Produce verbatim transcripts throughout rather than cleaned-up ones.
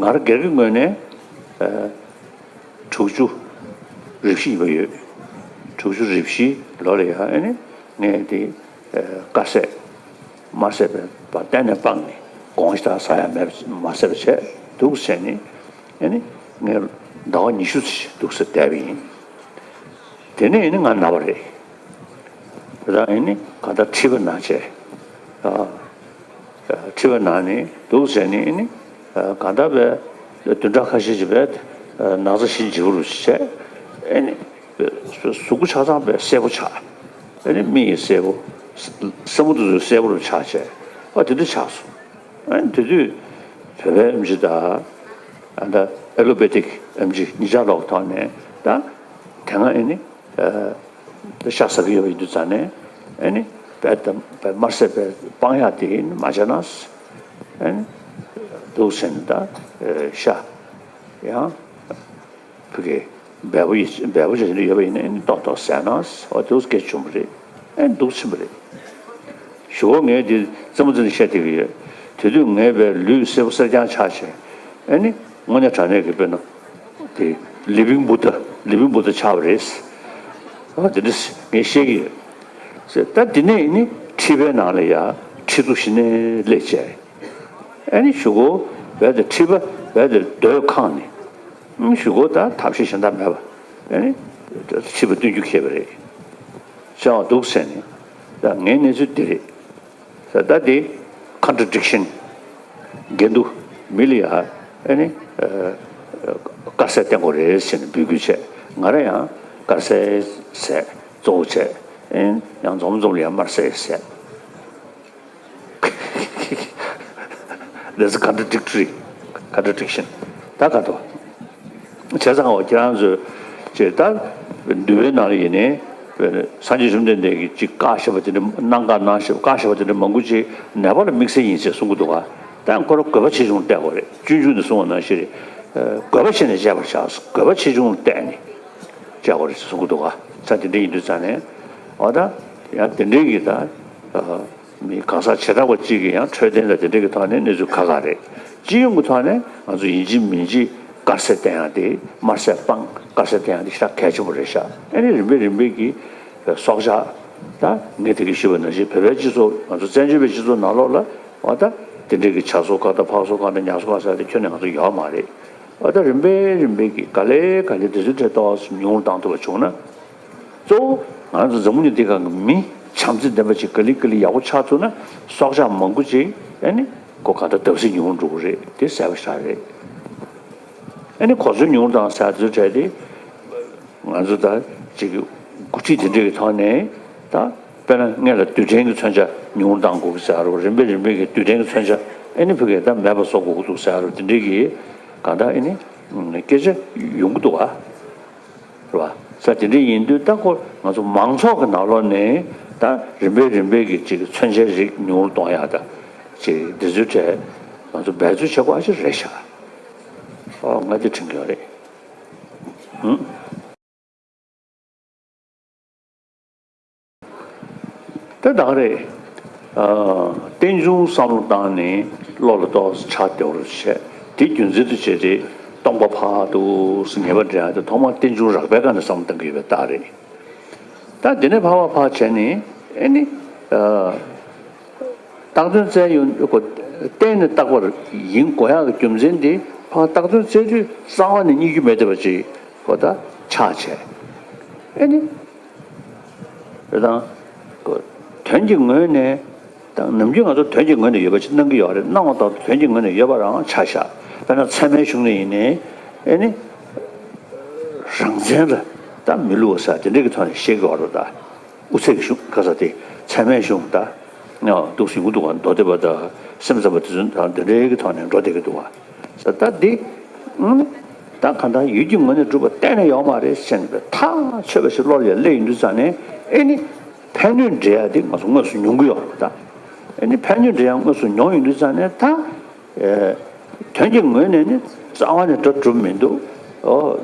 ང་རང་སྒེར་གྱི་ངོས་ནས་ཨ་དྲུག་ཅུ་རེ་བཞི་ཡིན་པ་ཡོད། དྲུག་ཅུ་རེ་བཞི་ལོ་ལ་ཡང་ཨ་ནི་ངས་དེ་ཨ་དཀའ་ཟས་དམར་ཟས་པ་གཏན་ནས་སྤངས་ནས་དགོང་ཞིག་ད་ཟ་ཡ་མེད་པ་མ་ཟས་པ་བྱས་འདུག་བྱས་ནས་ཨ་ནི་ངས་ཟླ་བ་ཉི་ཤུ་ཙམ་འདུག་སེ་བསྡད་པ་ཡིན། དེ་ནས་ཨ་ནི་ང་ན་བ་རེད། དེ་དང་ཨ་ནི་ག་ད་མཁྲིས་པ་ན་བྱས། ཨ། མཁྲིས་པ་ན་ནི་འདུག་བྱས་ནི་ཨ་ནི་གང་ལྟར་བས་བདུན་ཕྲག་ཁ་ཤས་ཅིག་བས་ན་ཚ་ཞི་འཇིགས་པ་རུ་བྱས། ཨ་ནི་གཟུགས་པོ་ཆ་ཚང་བས་གསལ་པོ་ཆགས། ཨ་ནི་མིག་ཡིན་གསལ་པོ། སེན་མོ་དེ་ཚོ་གསལ་པོ་རུ་ཆགས་བྱས། ཨ་དེ་འདྲ་ཆགས་སོང་། ཨ་ནི་དེ་དུས་བོད་པའི་ཨེམ་ཆི་དང་། ཨ་ད་ཨེ་ལོ་པེ་ཐིག་ཨེམ་ཆི་གཉིས་ཆ་ལོག་ཐོག་ནས་ད་དེ་སྔ་ཨ་ནི། ཤ་ཟ་གི་ཡོད་པ་ཡིན་དུས་ཙང་ནས་ཨ་ནི་བལ་དང་བལ་དམར་ཟས་བལ་སྤང་ཡག་དེ་མ་བྱས་ན་ཨ་ནི་འདུག་ཟེར་ནས་ད་ཤ་ཡང་ཕ་གི་བལ་པོ་ཡི་བལ་པོ་ཞིག་ཡོད་པ་ཡིན་ན་ཨ་ནི་ཏོག་ཏོག་ཟས་ན་འོ་འདུག་སྐད་བྱུང་བ་རེད། ཨ་ནི་འདུག་ཕྱིན་པ་རེད། གཞུག་གུ་ངས་དེ་རྩེད་མོ་རྩེ་ནས་བཤད་བསྡད་ཀྱི་ཡོད། དེ་དུས་ངའི་བའི་ལུས་སེར་པོ་སེར་རྐྱང་ཆགས་བྱས། ཨ་ནི་དངོས་གནས་དྲང་གནས་ཀྱི་དཔེར་ན། དེ་ལི་བིང་བུ་དྷ་ལི་བིང་བུ་དྷ་ཆགས་པ་རེད། ཨ་དེ་འདྲ་ངས་བཤད་ཀྱི་ཡོད། ཟེར་ད་དེ་ནས་ནི་མཁྲིས་པའི་ནང་ལ་ཡ་མཁྲིས་ཚུགས་ཤིག་ནས་སླེབས་བྱས། ཨ་ནི་གཞུག་གུ་བས་དེ་མཁྲིས་པ་བས་དེ་རྡོས་ཁེངས་ནས། ཨ་ནི་གཞུག་གུ་ད་ཐབས་ཤེས་གཞན་དག་མེད་པ། ཨ་ནི་མཁྲིས་པ་བཏོན་རྒྱུ་ཁེལ་བ་རེད། བྱས་པ་འདུག་ཟེར་ནས། ད་ངའི་གནས་ཚུལ་འདི་རེད། ད་ལྟ་དེ་ཀོན་ཊ་ར་ཌིག་ཤན། འགལ་འདུ། མི་ལ་ཡ་ཨ་ནི་ཨ་དཀར་ཟས་བསྟེན་དགོས་རེད་ཟེར་ནས་འབོད་སྐུལ་བྱས། ང་རང་ཡང་དཀར་ཟས་ཟས་གཙོ་བོ་བྱས། ཨ་ནི་ཡང་འཛོམས་འཛོམས་ལ་ཡང་དམར་ཟས་ཟས། That's a contradictory contradiction. ད་ག་དོ། བྱས་ཙང་འོ་ཁྱེད་རང་ཚོས་ཅེས་ད་འདུལ་བའི་ནང་ལ་ཡིན་ནའི་སངས་རྒྱས་བཅོམ་ལྡན་འདས་ཀྱིས་ཅིག་བཀའ་བཞག་པ་དེ་འདྲ་གནང་བཀའ་གནང་ཞེས་བཀའ་བཞག་པ་དེ་འདྲ་མང་པོ་ཅིག་ནད་པ་ལ་དམིགས་བསལ་ཡིན་ཞེས་གསུང་གི་འདུག་ག་ད་ཁོ་རང་དགོས་པ་ཆེ་ཆུང་བལྟས་དགོས་རེད། སྤྱོད་འཇུག་ནས་གསུངས་པ་ནང་བཞིན་རེད། དགོས་པ་ཆེ་ནས་སྤྱད་པར་བྱ། དགོས་པ་ཆེ་ཆུང་བལྟས་ནས་སྤྱད་དགོས་རེད་ཞེས་གསུང་གི་འདུག་ག་ས་དེ་འདྲ་ཡིན་དུས་ཙང་ནས་འོ་ད་ཡང་དེ་འདྲའི་གི་ད། མི་གང་ཟག་བྱེ་བྲག་པ་གཅིག་གིས་ཡང་འཕྲོད་བསྟེན་དང་དེ་འདྲ་གི་ཐོག་ནས་གནས་ཚུལ་ཁག་ཁག་རེད། སྤྱི་ཡོངས་ཀྱི་ཐོག་ནས་ང་ཚོ་ཡིན་གཅིག་མིན་གཅིག་དཀར་ཟས་བསྟེན་ཡག་དེ་དམར་ཟས་སྤང་དཀར་ཟས་བསྟེན་ཡག་དེ་ཞེ་དྲག་གལ་ཆེན་པོ་རེད་ཤག་ཨ་ནི་རིམ་པས་རིམ་པས་ཀྱི་སྲོག་ཆགས་ད་ངས་དེ་གི་ཞུས་པ་ནང་བཞིན་བོད་པའི་སྤྱི་ཚོགས་ང་ཚོ་བཙན་བྱོལ་བའི་སྤྱི་ཚོགས་ནང་ལོགས་ལ་འོ་ད་དེ་འདྲ་གི་ཇ་གསོག་ཁ་དང་ཕག་གསོག་ཁ་དང་ཉ་གསོག་ཁ་ཟེར་དེ་ཁྱོན་ནས་ང་ཚོ་ཡོད་མ་རེད། འོ་ད་རིམ་པས་རིམ་པས་ཀྱི་ག་ལེ་ག་ལེ་དེ་ཚོའི་གྲས་ཏོག་ཙམ་ཉུང་རུ་བཏང་ཐུབ་པ་བྱུང་ན། གཙོ་བོ་ང་རང་ཚོ་འཛམ་བུ་གླིང་འདི་སྒང་གི་མི་བྱམས་བརྩེ་ལྡན་པ་ཅིག་ག་ལེ་ག་ལེ་ཡག་པོ་ཆགས་ཐུབ་ན་སྲོག་ཆགས་མང་པོ་ཅིག་ཨ་ནི་ཁོ་ག་ད་བརྡབ་གསིག་ཉུང་རུ་འགྲོ་གི་རེད། དེ་གསལ་པོ་ཞེ་དྲག་རེད། ཨ་ནི་གོ་ཚོད་ཉུང་རུ་བཏང་ཟེར་དུས་གྲས་དེ་ང་ཚོ་ད་ཅིག་གི་འགོ་ཁྲིད་དེ་འདྲ་གི་ཐོག་ནས་ད་དཔེར་ན་སྔོན་ལ་རྡུལ་ཕྲན་གྱི་མཚོན་ཆ་ཉུང་རུ་བཏང་དགོས་ཀྱི་ཟེར་རོ། རིམ་པས་རིམ་པས་ཀྱི་རྡུལ་ཕྲན་གྱི་མཚོན་ཆ་ཨ་ནི་ཕ་གིར་ད་མེད་པ་བཟོ་དགོས་ཀྱི་འདུག་ཟེར་རོ། དེ་འདྲ་གི་གང་ལྟར་ཨ་ནི་སྐད་ཆ་ཡོང་གི་འདུག་ག་རེད་བ། ས་དེ་འདྲ་ཡིན་དུས་ད་ཁོ་ང་ཚོ་མང་ཚོགས་ཀྱི་ནང་ལོགས་ནས་ད་རིམ་པས་རིམ་པས་ཀྱི་ཅིག་མཚོན་ཆའི་རིགས་ཉུང་རུ་གཏོང་ཡག་ད་ཅིག་འདི་ཚོའི་གྲས་ང་ཚོ་འབད་རྩོལ་བྱེད་དགོས་ཨ་ཅིག་རེད་ཤག་ཨོ་ང་དེ་དྲན་གྱི་ཡོད་རེད། ཧུམ། དེ་དག་རེད། ཨ། རྟེན་འབྱུང་བསམ་བློ་བཏང་ནས་བློ་ལ་ཏོག་ཙམ་ཆགས་བདེ་བོར་བྱས། དེ་རྒྱུ་མཚན་དུ་བྱས་ཏེ་སྟོང་པ་ཕར་འདུག་སེ་ངེས་པ་འདྲ་ཡག་དེ་ཐོག་མར་རྟེན་འབྱུང་རགས་པའི་སྒང་ནས་བསམ་བློ་གཏང་གི་ཡོད་པའི་རྟགས་རེད། ད་དེ་ནས་ཕར་བ་ཕར་བྱས་ནས་ཨེ་ནི། ཨ། བཏགས་དོན་བཙལ་ཡོང་གཏན་ནས་བཏགས་པ་ཡིན་དགོས་ཡག་གི་རྒྱུ་མཚན་དེ་ཕར་བཏགས་དོན་བཙལ་དུས་རྩ་བ་ནས་རྙེད་རྒྱུ་མེད་བསྡད་པ་ཅིག་གོ་ད་ཆགས་བྱས། ཨེ་ནི། རེད་དང་། དོན་གྱི་ངོས་ནས་དང་ནམ་རྒྱུན་ང་ཚོ་དོན་གྱི་ངོས་ནས་ཡོད་པ་ཅིག་གནང་གི་ཡོད་རེད། གནང་བ་དང་དོན་གྱི་ངོས་ནས་ཡོད་པ་རང་ཆ་བཞག་དཔེར་ན་ཚད་མའི་གཞུང་ནས་ཡིན་ནའི་ཨེ་ནི། རང་མཚན་ལ་ད་མི་བསླུ་བ་ཟེར་དེ་འདྲའི་གི་ཐོག་ནས་བཤད་ཀྱི་ཡོད་རེད་ད། དབུ་ཚད་ཀྱི་གཞུང་ཁ་ས་དེ་ཚད་མའི་གཞུང་ད། འདུག་སེ་ཡོང་གི་འདུག་ག་མདོ་སྡེ་པ་དང་སེམས་ཙམ་པ་དེ་ཚོ་དང་དེ་འདྲའི་གི་ཐོག་ནས་འགྲོ་བསྡད་ཀྱི་འདུག་ག་ས་ད་འདི། ཨང་། ད་གང་ལྟར་ཡུལ་གྱི་ངོས་ནས་གྲུབ་པ་གཏན་ནས་ཡོད་མ་རེད་ཟེར་ནས་ཐག་ཆོད་པ་ཞིག་བློ་ལ་ཡར་སླེབས་ཡོང་དུས་ཙང་ནས་ཨེ་ནི། ཕན་གནོད་འབྲེལ་ཡ་དེ་ང་ཚོ་དངོས་སུ་མྱོང་གི་ཡོད་རེད་ད། ཨེ་ནི་ཕན་གནོད་འབྲེལ་ཡ་དངོས་སུ་མྱོང་ཡོང་དུས་ཙང་ནས་ད། ཨེ། དོན་གྱི་ངོས་ནས་ནི་རྩ་བ་ནས་འགྲོ་གྲུབ་མི་འདུག་ཨོ།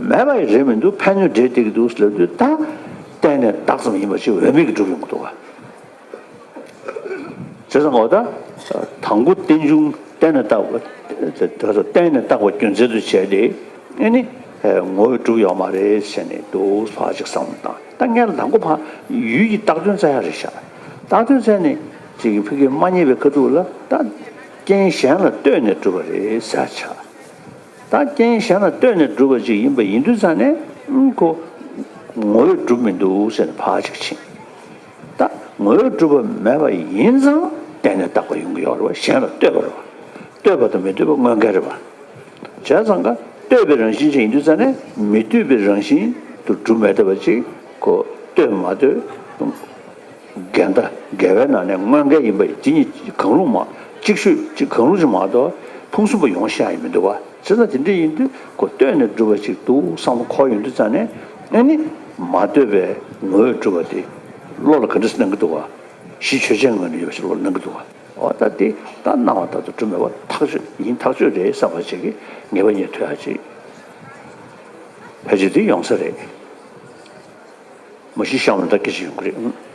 མེད་པ་ཡི་རེད་མི་འདུག་ཕན་གནོད་འབྲེལ་བསྡད་ཀྱི་འདུག་ལབ་དུས་ད། གཏན་ནས་བདག་ཙམ་ཡིན་པ་ཞིག་འོས་མེད་ཀྱི་གྲུབ་ཡོང་གི་འདུག་ག་བྱས་ཙང་འོ་ད། དང་པོ་རྟེན་འབྱུང་ གཏན་ནས་བཏགས་པ། དེ་ཚོ་གཏན་ནས་བཏགས་པ་རྒྱུ་མཚན་དུ་བྱས་ཏེ། ཨེ་ནི། ངོ་བོས་གྲུབ་ཡོད་མ་རེད་ཟེར་ནས་འདུག་ཕར་ཅིག་བསམ་བློ་བཏང་། ད་ངས་དང་པོ་ཕར་ཡུལ་གྱི་བཏགས་དོན་བཙལ་ཡ་རེད་ཤག་བཏགས་དོན་བཙལ་ནས་ཅིག་ཕ་གིར་མ་རྙེད་པའི་ཁ་ཐུག་ལ། ད་རྐྱེན་གཞན་ལ་ལྟོས་ནས་གྲུབ་པ་རེད་ཟེར་ཆགས། ད་རྐྱེན་གཞན་ལ་ལྟོས་ནས་གྲུབ་པ་ཅིག་ཡིན་པ་ཡིན་དུས་ཙང་ནས། ཨུམ། ཁོ་ངོ་བོས་གྲུབ་མི་འདུག་ཟེར་ནས་ཕར་ཅིག་ཕྱིན། ད་ངོ་བོས་གྲུབ་པ་མེད་པ་ཡིན་ཙང་གཏན་ནས་བཏགས་པ་ཡོང་གི་ཡོད་རེད་བ། གཞན་ལ་ལྟོས་པ་རེད་བ། ལྟོས་པ་དང་མི་ལྟོས་པ་དངོས་འགལ་རེད་བ། བྱས་ཙང་ཀ་ལྟོས་པའི་རང་བཞིན་ཅན་ཡིན་དུས་ཙང་ནས་མི་ལྟོས་པའི་རང་བཞིན་དུ་གྲུབ་མེད་བསྡད་པ་ཅིག་ཁོ་ལྟོས་མ་ལྟོས། འགལ་ཟླ་འགལ་བའི་ནང་ནས་དངོས་འགལ་ཡིན་པ་དེ་གཉིས་གང་རུང་མ། གཅིག་ཤོས་གཅིག་གང་རུང་ཅིག་མ་གཏོགས་ཕུང་གསུམ་པོ་ཡོང་ཤེས་ཡ་ཡིན་མི་འདུག་བ། བྱས་ཙང་དེ་འདྲ་ཡིན་དུས་ཁོ་ལྟོས་ནས་གྲུབ་པ་ཅིག་འདུག་བསམ་བློ་འཁོར་ཡོང་དུས་ཙང་ནས། ཨེ་ནི། མ་ལྟོས་པའི་ངོ་བོས་གྲུབ་པ་དེ་བློ་ལ་ག་འདྲ་སེ་སྣང་གི་འདུག་བ། གཞི་ཆོས་ཅན་ངོས་ནས་ཡོད་པ་ཞིག་བློ་ལ་སྣང་གི་འདུག་བ། འོ་ད་དེ་ད་སྣང་བ་ལྟར་དུ་གྲུབ་མེད་པ་ཐག་ཆོད་ཡིན། ཐག་ཆོད་རེད་བསམ་པ་ཅིག་གིས་ངེས་པ་རྙེད་ཐུབ་ཡ་ཅིག་ཕལ་ཆེར་དེ་ཡོང་ས་རེད། མ་གཞི་གཤམ་ལ་ད་སྐད་ཆ་ཡོང་གི་རེད། ཨང་།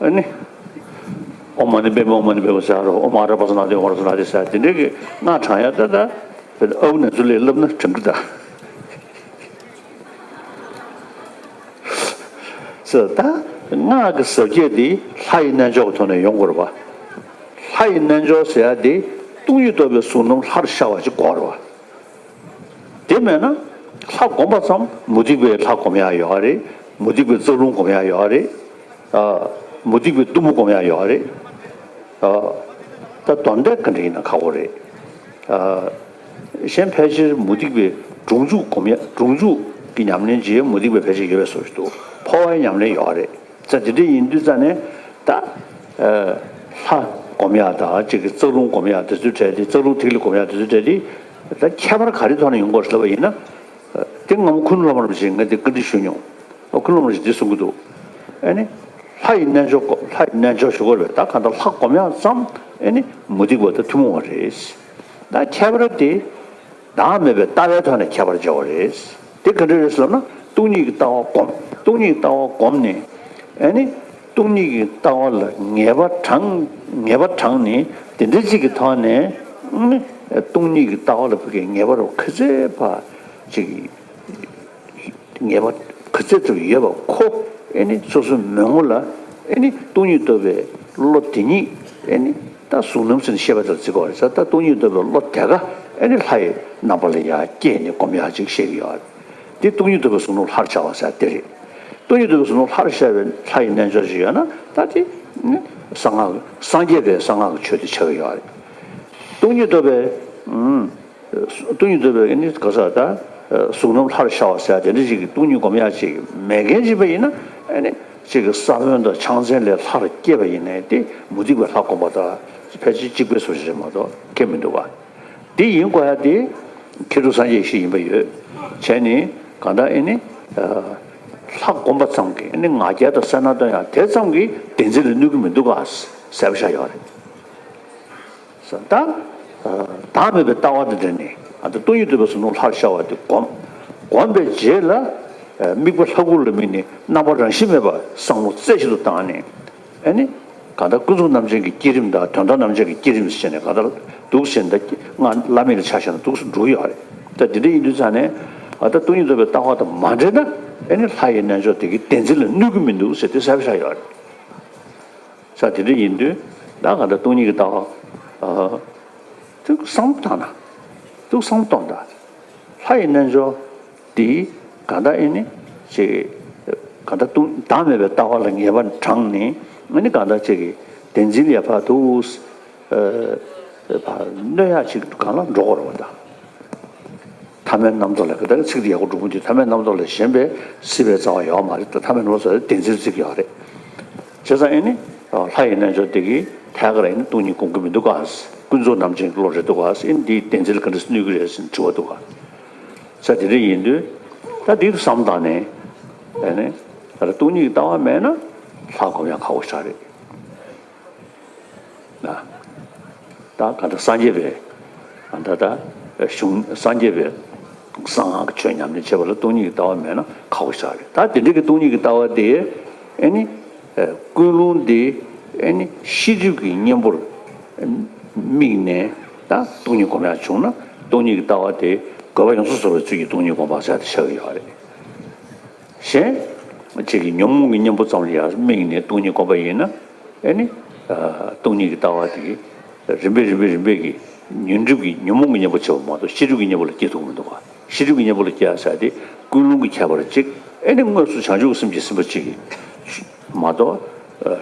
ཨ་ནི། ཨོཾ་མ་ཎི་པདྨེ་ཨོཾ་མ་ཎི་པདྨེ་ཟེར་རོ། ཨོཾ་ཨ་ར་པ་ཙ་ན་དྷཱིཿ་ཨོཾ་ཨ་ར་པ་ཙ་ན་དྷཱིཿ་ཟེར་དེ་འདྲའི་གི་སྔགས་བགྲང་ཡ་ད་ད་ཨའུ་ནས་ཚུར་ལས་བསླབ་ན་དྲན་གི་ད། ཟེར་ད། སྔགས་ཀྱི་ཟབ་ཁྱད་འདི་ལྷ་ཡི་རྣལ་འབྱོར་གྱི་ཐོག་ནས་ཡོང་དགོས་རེད་བ། ལྷ་ཡི་རྣལ་འབྱོར་ཟེར་ཡ་འདི་སྟོང་ཉིད་རྟོགས་པའི་གཟུགས་རྣམས་ལྷར་ཤར་བ་ཅིག་དགོས་རེད་བ། དེ་མེད་ན་ལྷ་བསྒོམ་པ་ཙམ་མུ་སྟེགས་པའི་ལྷ་བསྒོམ་ཡག་ཡོད་རེད། མུ་སྟེགས་པའི་རྩ་རླུང་བསྒོམ་ཡག་ཡོད་རེད། ཨ། མུ་སྟེགས་པའི་གཏུམ་མོ་བསྒོམ་ཡག་ཡོད་རེད། ཨ། ད་དོན་དག་ག་འདྲ་ཡིན་ན་ཁག་པོ་རེད། ཨ། གཞན་ཕལ་ཆེར་མུ་སྟེགས་པའི་སྒྲུབ་འཇུག་བསྒོམ་ཡག་སྒྲུབ་འཇུག་གི་ཉམས་ལེན་བྱེད་མུ་སྟེགས་པའི་ཕལ་ཆེར་ཡོད་པའི་བཟོ་ཞིག་འདུག་འཕོ་བའི་ཉམས་ལེན་ཡོད་རེད། ཙང་དེ་འདྲ་ཡིན་དུས་ཙང་ནས་ད། ཨ། ལྷ་སྒོམ་ཡག་དང་གཅིག་གི་རྩ་རླུང་སྒོམ་ཡག་དེ་ཚོའི་གྲས་དེ། རྩ་རླུང་ཐིག་ལེ་སྒོམ་ཡག་དེ་ཚོའི་གྲས་དེ། ད་ཁྱད་པར་ག་རེ་ཐོག་ནས་ཡོང་གི་ཡོད་རེད་ལབ་པ་ཡིན་ན། དེ་སྔ་མོ་ཁུ་ནུ་བླ་མ་རིན་པོ་ཆེས་ངས་དེ་བཀའ་འདྲི་ཞུས་མྱོང་། ཨ། ཁུ་ནུ་བླ་མ་རིན་པོ་ཆེས་འདི་གསུང་གི་འདུག་ཨ་ནི། ལྷ་ཡི་རྣལ་འབྱོར་སྒོམ། ལྷ་ཡི་རྣལ་འབྱོར་ཞུ་དགོས་རེད། ད་གང་ལྟར་ལྷ་སྒོམ་ཡག་ཙམ། ཨ་ནི། མུ་སྟེགས་པ་དང་ཐུན་མོང་བ་རེད། ད་ཁྱད་པར་དེ། བདག་མེད་པའི་ལྟ་བའི་ཐོག་ནས་ཁྱད་པར་འཇལ་བ་རེད། དེ་ག་འདྲ་རེད་ཟེར་ན། སྟོང་ཉིད་ཀྱི་ལྟ་བ་བསྒོམ། སྟོང་ཉིད་ཀྱི་ལྟ་བ་བསྒོམས་ནས། ཨ་ནི། སྟོང་ཉིད་ཀྱི་ལྟ་བ་ལ་ངེས་པ་དྲངས། ངེས་པ་དྲངས་ནས་དེ་འདྲ་ཅིག་གི་ཐོག་ནས། ཨ་ནི། སྟོང་ཉིད་ཀྱི་ལྟ་བ་ལ་ཕ་གིའི་ངེས་པ་རོ་ག་ཚད་ཕར་ཅིག་ངེས་པ་ག་ཚད་ཙམ་ཡོད་པ་ཁོ། ཨེ་ནི་སོ་སོའི་མོས་ངོ་ལ། ཨེ་ནི་སྟོང་ཉིད་རྟོགས་པའི་བློ་དེ་ཉིད། ཨེ་ནི་ད་གཟུགས་རྣམ་ཟེར་ནས་བཤད་པ་ལྟར་བརྩི་དགོས་རེད་ཟེར། ད་སྟོང་ཉིད་རྟོགས་པའི་བློ་དེ་ག་ཨེ་ནི་ལྷ་ཡི་རྣམ་པ་ལ་ཡར་བསྐྱེད་ནས་སྒོམ་ཡག་ཅིག་བཤད་ཀྱི་ཡོད་རེད། དེ་སྟོང་ཉིད་རྟོགས་པའི་གཟུགས་རྣམས་ལྷར་ཤར་བ་ཟེར་དེ་རེད། སྟོང་ཉིད་རྟོགས་པའི་གཟུགས་རྣམས་ལྷར་ཤར་བའི་ལྷ་ཡི་རྣལ་འབྱོར་ཞིག་ཡོད་ན། ད་དེ་ནི་གསང་སྔགས། སངས་རྒྱས་པའི་གསང་སྔགས་ཀྱི་ཆོས་དེ་ཆགས་ཀྱི་ཡོད་རེད། སྟོང་ཉིད་རྟོགས་པའི། ཨུམ། སྟོང་ཉིད་རྟོགས་པའི་ནི་ག་ས་ད། གཟུགས་རྣམས་ལྷར་ཤར་བ་ཟེར་དེ་འདྲ་ཞིག་གི་སྟོང་ཉིད་སྒོམ་ཡག་ཅིག་མེད་མཁན་ཅིག་པ་ཡིན་ན། ཨ་ནི་ཅིག་གི་ས་བོན་དང་ཕྱག་མཚན་ལས་ལྷར་སྐྱེས་པ་ཡིན་ནའི་དེ་མུ་སྟེགས་པའི་ལྷ་སྒོམ་པ་དང་ཕལ་ཆེར་གཅིག་པའི་བཟོ་ཞིག་རེད་མ་གཏོགས་ཁྱད་མི་འདུག་པ། དེ་ཡིན་དགོས་ཡ་དེ་མཁས་གྲུབ་སངས་རྒྱས་ཡེ་ཤེས་ཡིན་པ་ཡོད་བྱས་ནས། གང་ལྟར་ཨ་ནི་ལྷ་སྒོམ་པ་ཙམ་གྱིས་ཨ་ནི་ང་རྒྱལ་དང་སེར་སྣ་སྟོན་ཡག་དེ་ཙམ་གྱིས་བདེན་འཛིན་ལ་གནོད་ཀྱི་མི་འདུག་ག་ཟེར་བཤད་ཡོད་རེད། ད་བདག་མེད་པའི་ལྟ་བ་དང་འབྲེལ་ནས། ཨ། ད་སྟོང་ཉིད་རྟོགས་པའི་གཟུགས་རྣམས་ལྷར་ཤར་བ་དེ་བསྒོམ། བསྒོམས་པའི་རྗེས་ལ། ཨ། དམིགས་པ་ལྷ་སྐུ་ལ་དམིགས་ནས་རྣམ་པ་རང་བཞིན་མེད་པར་བསམ་བློ་རྩེ་གཅིག་ཏུ་བཏང་ནས། ཨ་ནི། གང་ལྟར་ཀུན་རྫོབ་རྣམ་མཁྱེན་གྱི་བསྐྱེད་རིམ་དང་དོན་དམ་རྣམ་མཁྱེན་གྱི་བསྐྱེད་རིམ་ཟེར་ནས། གང་ལྟར་འདུག་ཟེར་ན་ད་སྔགས་བླ་མེད་ལ་ཆ་བཞག་ན་འདུག་སེ་འགྲོ་གི་ཡོད་རེད། ད་དེ་འདྲ་ཡིན་དུས་ཙང་ནས། ཨ། ད་སྟོང་ཉིད་རྟོགས་པའི་ལྟ་བ་དང་མ་འབྲེལ་ན། ཨ་ནི་ལྷ་ཡི་རྣལ་འབྱོར་དེ་གིས་བདེན་འཛིན་ལ་གནོད་ཀྱི་མི་འདུག་ཟེར་དེ་གསལ་པོ་ཆགས་ཡོད་རེད། ས་དེ་འདྲ་ཡིན་དུས། ད་གང་ལྟར་སྟོང་ཉིད་ཀྱི་ལྟ་བ། ཨ། ཐུགས་བསམ་བཏང་ན། ཐུགས་བསམ་གཏོང་དང་། ལྷ་ཡི་རྣལ་འབྱོར་འདི་གང་ལྟར་ཨེ་ནི་ཅིག་གང་ལྟར་སྟོང་བདག་མེད་པའི་ལྟ་བ་ལ་ངེས་པ་དྲངས་ནས། ཨེ་ནི་གང་ལྟར་ཅིག་གི་བདེན་འཛིན་ལ་ཕར་ཐུགས། ཨ། ཕར་གནོད་ཡག་ཅིག་སྒང་ལ་འགྲོ་དགོས་རེད་པ། ད། ཐ་མལ་རྣམ་རྟོག་ལས། ག་ད་ཚིག་དེ་ཡག་པོ་འགྲོ་གི་མི་འདུག་ཐ་མལ་རྣམ་རྟོག་ལས་གཞན་པའི་སྲིད་པའི་རྩ་བ་ཡོད་མ་རེད། ད་ཐ་མལ་རྣམ་རྟོག་ཟེར་བདེན་འཛིན་རྩིས་ཀྱི་ཡོད་རེད། བྱས་ཙང་ཨེ་ནི་ལྷ་ཡི་རྣལ་འབྱོར་དེ་གིས་ཐད་ཀར་ཨེ་ནི་སྟོང་ཉིད་སྒོམ་གྱི་མི་འདུག་ག། ཀུན་རྫོབ་རྣམ་མཁྱེན་གྱི་བློ་རེད་འདུག་ག། ཨེ་ནི་འདིས་བདེན་འཛིན་ལ་ག་འདྲ་སེ་གནོད་ཀྱི་རེད་ཟེར་དྲི་བ་འདུག་ག། ས་དེ་འདྲ་ཡིན་དུས། ད་འདི་བསམ་བཏང་ནས། ཨེ་ནི་ད་སྟོང་ཉིད་ཀྱི་ལྟ་བ་མེད་ན་ལྷ་སྒོམ་ཡག་ཁག་པོ་ཞིག་རེད། ན། ད་ག་འདྲ་སངས་རྒྱས་པའི། ད་ད་གཞུང་སངས་རྒྱས་པའི་གསང་སྔགས་ཀྱི་ཆོས་ཉམས་ལེན་བྱེད་པ་ལ་སྟོང་ཉིད་ཀྱི་ལྟ་བ་མེད་ན་ཁག་པོ་ཞིག་རེད། ད་དེ་འདྲ་གི་སྟོང་ཉིད་ཀྱི་ལྟ་བ་དེ་ཨེ་ནི་ ཀུན་སློང་འདི་ཨེ་ནི་ཤེས་སྒྲིབ་ཀྱི་གཉེན་པོར་དམིགས་ནས་ད་སྟོང་ཉིད་སྒོམ་ཡག་བྱུང་ན། སྟོང་ཉིད་ཀྱི་ལྟ་བ་དེ་དགོས་པ་ཡོངས་སུ་རྫོགས་པའི་ཚུལ་གྱིས་སྟོང་ཉིད་སྒོམ་པ་ཟེར་དེ་ཆགས་ཀྱི་ཡོད་རེད། གཞན་གཅིག་གི་ཉོན་མོངས་ཀྱི་གཉེན་པོ་ཙམ་ལ་ཡང་དམིགས་ནས་སྟོང་ཉིད་སྒོམ་པ་ཡིན་ན། ཨེ་ནི། སྟོང་ཉིད་ཀྱི་ལྟ་བ་དེ་རིམ་པས་རིམ་པས་རིམ་པས་ཀྱིས་ཉོན་སྒྲིབ་ཀྱི་ཉོན་མོངས་ཀྱི་གཉེན་པོ་བྱེད་པ་མ་གཏོགས་ཤེས་སྒྲིབ་ཀྱི་གཉེན་པོ་ལ་སྐྱེ་ཐུབ་ཀྱི་མི་འདུག་ག། ཤེས་སྒྲིབ་ཀྱི་གཉེན་པོ་ལ་སྐྱེ་ཡ་ཟེར་དེ་ཀུན་སློང་གི་ཁྱད་པར་གཅིག། ཨེ་ནི་དངོས་སུ་བྱང་ཆུབ་ཀྱི་སེམས་ཀྱིས་ཟིན་པ་གཅིག་གིས་མ་གཏོགས་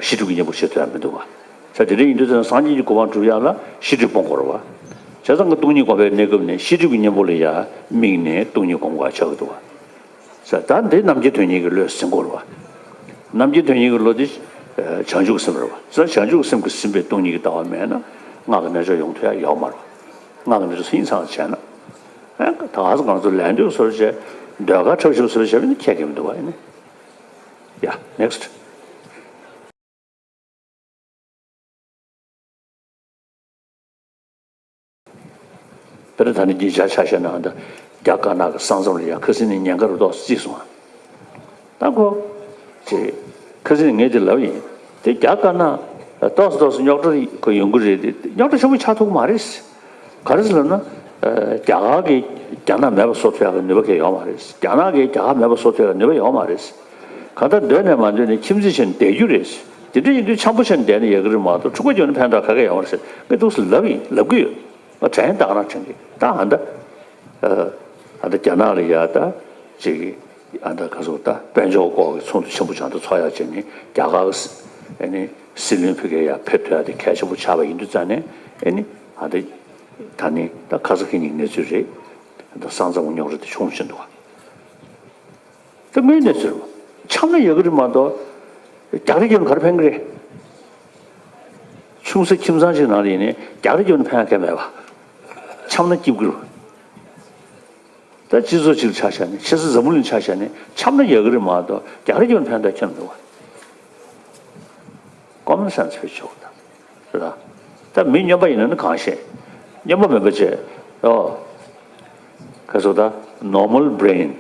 ཤེས་སྒྲིབ་ཀྱི་གཉེན་པོ་བྱེད་ཐུབ་ཡ་མི་འདུག་ག། ས་དེ་འདྲ་ཡིན་དུས་ཙང་སངས་རྒྱས་ཀྱི་གོ་འཕང་སྒྲུབ་ཡ་ལ་ཤེས་སྒྲིབ་སྤོང་དགོས་རེད་བ། བྱས་ཙང་གི་སྟོང་ཉིད་སྒོམ་པའི་གནས་སྐབས་ནས་ཤེས་སྒྲིབ་ཀྱི་གཉེན་པོ་ལ་ཡ་དམིགས་ནས་སྟོང་ཉིད་སྒོམ་དགོས་ཆགས་ཀྱི་འདུག་བ། ཟེར། ད་འདི་རྣམ་མཁྱེན་དོན་གཉེར་གྱི་བློས་ཟིན་དགོས་རེད་བ། རྣམ་མཁྱེན་དོན་གཉེར་གྱི་བློ་འདི་བྱང་ཆུབ་སེམས་རེད་བ། ཟེར། བྱང་ཆུབ་སེམས་ཀྱིས་ཟིན་པའི་སྟོང་ཉིད་ཀྱི་ལྟ་བ་མེད་ན་སྔགས་ཀྱི་རྣལ་འབྱོར་ཡོང་ཐུབ་ཡ་ཡོད་མ་རེད་བ། སྔགས་ཀྱི་རྣལ་འབྱོར་སེམས་ཙམ་བྱས་ན། ཨེ། ད་ག་ས་གང་ཚོ་ལན་འདོད་བཟོ་བྱས། ཟློས་གར་འཁྲབ་ཤོག་བཟོ་བྱས་པ་ནི་ཁྱད་ཀྱི་མི་འདུག་བ་ཡིན་ནི། ཡ། ནེག་སི་ཊི། དཔེར་ན་ད་ནི་གི་བྱ་ཆ་བཞག་ན་ད་རྒྱ་དཀར་ནག་གི་ས་མཚམས་ལ་ཡ་ཁ་སང་ནས་ཉེན་ཁ་རུ་ཏོག་ཙམ་བརྩིས་སོང་ང་། ད་ཁོ་ཅེས་ཁ་སང་ནས་ངས་དེ་ལབ་ཡིན། དེ་རྒྱ་དཀར་ནག་ཏོག་ཙམ་ཏོག་ཙམ་རྙོག་དྲ་ཁོ་ཡོང་གི་རེད། དེ་རྙོག་དྲ་ཆེན་པོ་ཆགས་ཐུབ་ཀྱི་མ་རེད། ག་རེ་ཟེར་ལབ་ན། རྒྱ་གར་གྱིས་རྒྱ་ནག་མེད་པ་བཟོ་ཐུབ་ཡག་གི་ནུས་པ་གང་ཡང་ཡོད་མ་རེད། རྒྱ་ནག་གིས་རྒྱ་གར་མེད་པ་བཟོ་ཐུབ་ཡག་གི་ནུས་པ་ཡོད་མ་རེད། གང་ལྟར་སྡོད་ནས་མ་སྡོད་ནས་ཁྱིམ་མཚེས་བྱས་ནས་བསྡད་རྒྱུ་རེད། དེ་འདྲ་ཡིན་དུས་འཆམ་པོ་བྱས་ནས་བསྡད་ན་ཡག་གི་རེད་མ་གཏོགས་འཁྲུག་པ་རྒྱབ་ན་ཕན་ཐོགས་ག་གེ་ཡོད་མ་རེད་ཟེར། ངས་འདུག་སེ་ལབ་ཡིན། ལབ་གི་ཡོད། ང་དྲན་ད་ག་རང་དྲན་གི། ད་ཨ་ད། ཨ་ད་རྒྱ་ནག་ལ་ཡ་ད་ཅིག་ཨ་ད་ག་ཟེར། ད་དཔལ་འབྱོར་སྐོར་གྱི་ཚོགས་འདུ་ཆེན་པོ་བྱང་ཐོག་ཚོགས་ཡག་བྱས་ནས་རྒྱ་གར་གྱི་ཨ་ནི་སྲིད་བློན་ཕ་གིར་ཡ་ཕེབས་ཐུབ་ཡག་དེ་གལ་ཆེན་པོ་ཆགས་པ་ཡིན་དུས་ཙང་ནས། ཨ་ནི་ཨ་ད་ད་ནི་ད་ཁ་ས་ཁེ་ཉིན་གནས་ཚུལ་རེད། ད་ས་མཚམས་རྙོག་དྲ་དེ་བྱུང་བཞིན་འདུག་བ། ད་དངོས་གནས་ཟེར་བ། འཆམ་ན་ཡག་གི་རེད་མ་གཏོགས། རྒྱག་རེས་རྒྱབ་ན་ག་རེ་ཕན་གི་རེད། ཆུང་ས་ཁྱིམ་ཚང་ཞིག་ནང་ལ་ཡིན་ནའི་རྒྱག་རེས་རྒྱབ་ན་ཕན་ཡག་གང་ཡང་མེད་པ། འཆམ་ན་སྐྱིད་པོ་གི་རེད། ད་སྤྱི་ཚོགས་ཅིག་ལ་ཆ་བཞག་ནས། ཆེ་ས་འཛམ་བུ་གླིང་ཆ་བཞག་ནས་འཆམ་ན་ཡག་གི་རེད་མ་གཏོགས་རྒྱག་རེས་རྒྱབ་ན་ཕན་ཐོགས་ཁྱོན་མི་འདུག་བ། ཀོ་མོན་སེན་སི་བེད་ཆོག་ད། རེད་ད། ད་མི་སྨྱོན་པ་ཡིན་ན་ནི་གང་ཤེས། སྨྱོན་པ་མིན་པ་བྱས། ཨོ། ག་ཟེར་ད། normal brain,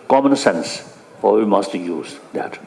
common sense, oh, we must use that.